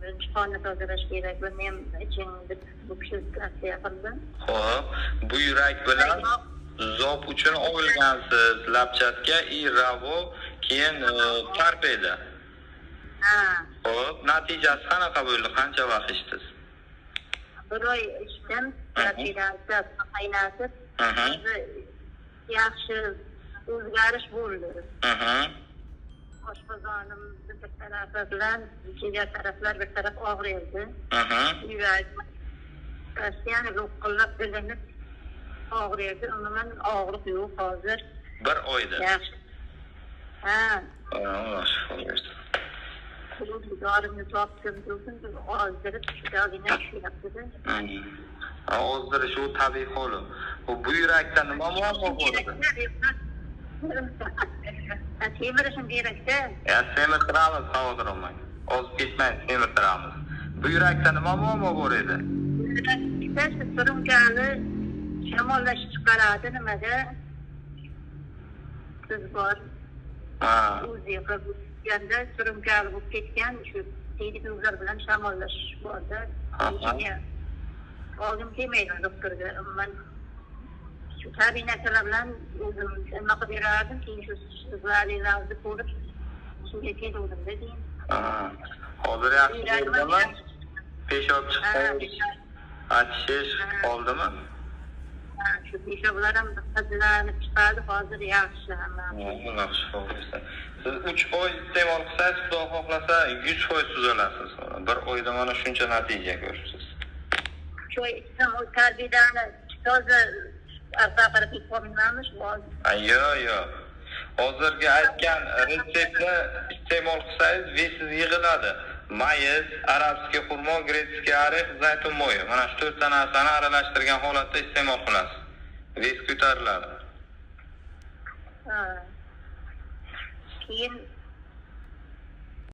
Birinchi qonni tozalash kerak, buni ham iching deb bu kishi tavsiya qildi. Xo'p, buyrak bilan zob uchun olgansiz lapchatka и ravo, keyin torpeda. Ha. Xo'p, natijasi qanaqa bo'ldi? Qancha vaqt ichdingiz? Bir oy ichdim, torpedani qaynatib, o'zi yaxshi o'zgarish bo'ldi. Oshqozonim bir tarafi bilan jigar taraflar bir taraf og'riydi. Yurak yani lo'qillab bilinib og'riydi. Umuman og'riq yo'q hozir. Bir oyda. Yaxshi. Ha, Alloh shifo bersin. Dorimni topdim, turdim, ozdirib, ozgina tushyapti-da. Ha, ozdirish u tabiiy holi. U buyrakda nima muammo bor edi? Ha, semirishim kerak-da. Ya semirtiramiz, xavotir olmang. Ozib ketmang, semirtiramiz. Buyrakda nima muammo bor edi? Yurakda shu surunkali shamollash chiqaradi nimada? Siz bor. O'zi qilganda surunkali bo'lib ketgan, shu tegdi bilan shamollash borda. Olgim kelmaydi doktorga. Umuman shu tabiiy narsalar bilan o'zim nima qilib berardim, keyin shu sizlarni ko'rib shunga keluvdim-da keyin. Hozir yaxshi bo'ldimi? Peshob chiqish, achishish qoldimi? Ha, shu peshoblar ham hidlanib chiqadi, hozir yaxshi hamma. Alloh shifo bersin. Siz 3 oy iste'mol qilsangiz, Xudo xohlasa 100% tuzalasiz. Bir oyda mana shuncha natija ko'rasiz. Uch oy ichsam, u tarbiyani toza arpa qilib yeb qolmaymanmi shu? Yo'q, yo'q. Hozirgi aytgan retseptni iste'mol qilsangiz, вес ingiz yig'iladi. Mayiz, арабский xurmo, грецкий орех, zaytun moyi. Mana shu to'rtta narsani aralashtirgan holatda iste'mol qilasiz. Вес ko'tariladi. Ha. Keyin